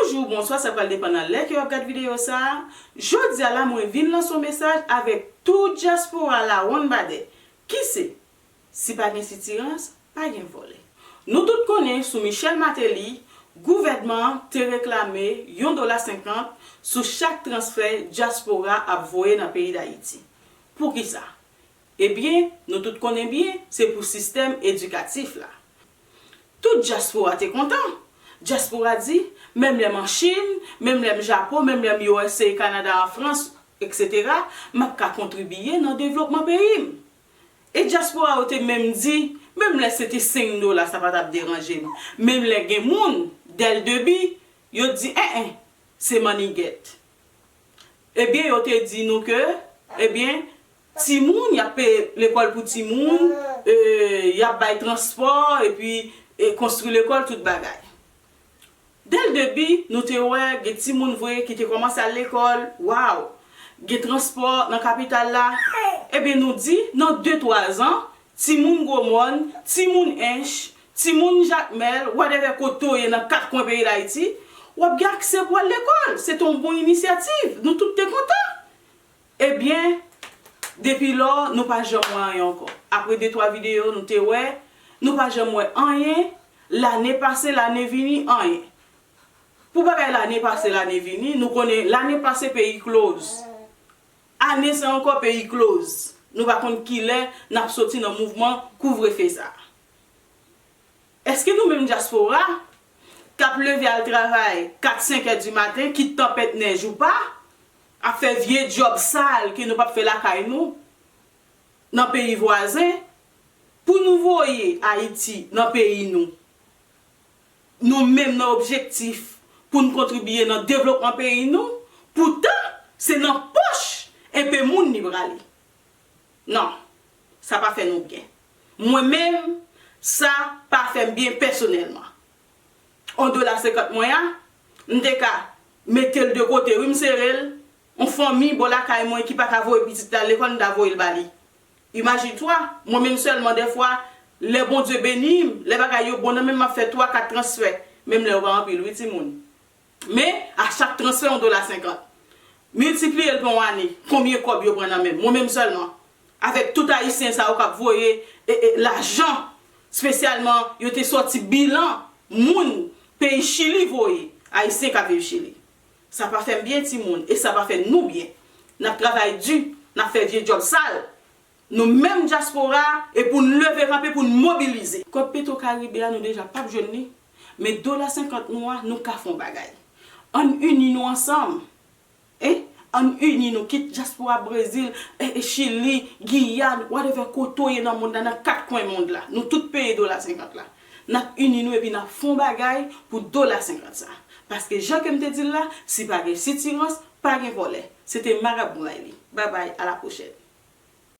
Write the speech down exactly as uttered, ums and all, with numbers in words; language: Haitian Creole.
Bonjou, bonswa, sa pral depann nan lè ke w ap gad videyo sa a. Jodi a la, mwen vin lanse yon mesaj avèk tout dyaspora Lawonn Badè, ki se, si pa gen sitirans, pa gen vòlè. Nou tout konnen, sou Michel Martelly, gouvènman an te reklame yon dola senkant sou chak transfè dyaspora ap voye nan peyi Dayiti. Poukisa? Ebyen, nou tout konnen byen, se pou sistèm edikatif la. Tout dyaspora te kontan. Dyaspora di, menm lè m an Chin, menm lè m Japon, menm lè m U S A, Kanada, an Frans, etsetera, m ap ka kontribiye nan devlopman peyi m. E dyaspora yo te menm di, menm lè se te senk dola, sa pa t ap deranje m. Menm lè gen moun, dès le début, yo di, en en, se mannigèt. Ebyen, yo te di nou ke, ebyen, timoun, y ap peye lekòl pou timoun, e, y ap bay transpò, epi, e, konstwi lekòl, tout bagay. Dès le début, nou te wè, gen timoun vre ki te kòmanse al lekòl, waw! Gen transpò nan kapital la. Ebyen, nou di, nan de, twa zan, timoun Gwomòn, timoun Ench, timoun Jakmèl, whatever kote w ye nan kat kwen peyi Dayiti, w ap gen aksè pou al lekòl. Se te yon bon inisyativ. Nou tout te kontan. Ebyen, depi lò, nou pa janm wè anyen ankò. Apre de, twa videyo, nou te wè, nou pa janm wè anyen. Lane pase, lane vini, anyen. Pou bagay lane pase, lane vini, nou konnen lane pase peyi close. Ane sa ankò peyi close. Nou pa konn kilè n ap soti nan mouvman kouvrefe sa a. Èske nou menm dyaspora k ap leve al travay kat, senk è di maten, kit tanpèt nèj ou pa, ap fè vye djòb sal ke nou p ap fè lakay nou, nan peyi vwazen, pou nou voye Ayiti nan peyi nou, nou menm nan objektif pou n kontribiye nan devlopman peyi nou, poutan se nan pòch enpe moun li prale. Non, sa pa fè nou byen. Mwen menm, sa pa fè m byen pèsonèlman. On dola senkant mwen an, m te ka mete l de kote, wi, m sere l. On fanmi bò lakay mwen ki pa ka voye pitit la lekòl, m ta voye l ba li. Imajine twa, mwen menm sèlman, dèfwa, lè Bondye beni m, lè bagay yo bon nan men m, m ap fè twa, kat transfè. Menm lè yo pa anpil, wi, timoun. Men, a chak transfè, yon dola senkant. Miltipliye l pa yon ane, konbyen kòb yo pran nan men m? Mwen menm sèlman. Avèk tout Ayisyen sa yo k ap voye, e, e, lajan, espesyalman, yo te sòti bilan moun peyi Chili voye, Ayisyen k ap viv Chili. Sa pa fè m byen, timoun, e sa pa fè nou byen. N ap travay di, n ap fè vye djòb sal. Nou menm dyaspora, e pou n leve kanpe, pou n mobilize. Kòb Petro Caribe a, nou deja p ap jwenn li. Men dola senkant nou a, nou ka fè yon bagay. Ann ini nou ansanm. E, ann ini nou, kit dyaspora Brezil, e, e, Chili, Giyàn, whatever kote w ye nan mond la, nan kat kwen mond la. Nou tout peye dola senkant la. N ap ini nou epi n ap fè yon bagay pou dola senkant sa. Paske jan ke m te di l la, si pa gen sitirans, pa gen vòlè. Se te Marabou Riley. Bye bye, à la prochaine.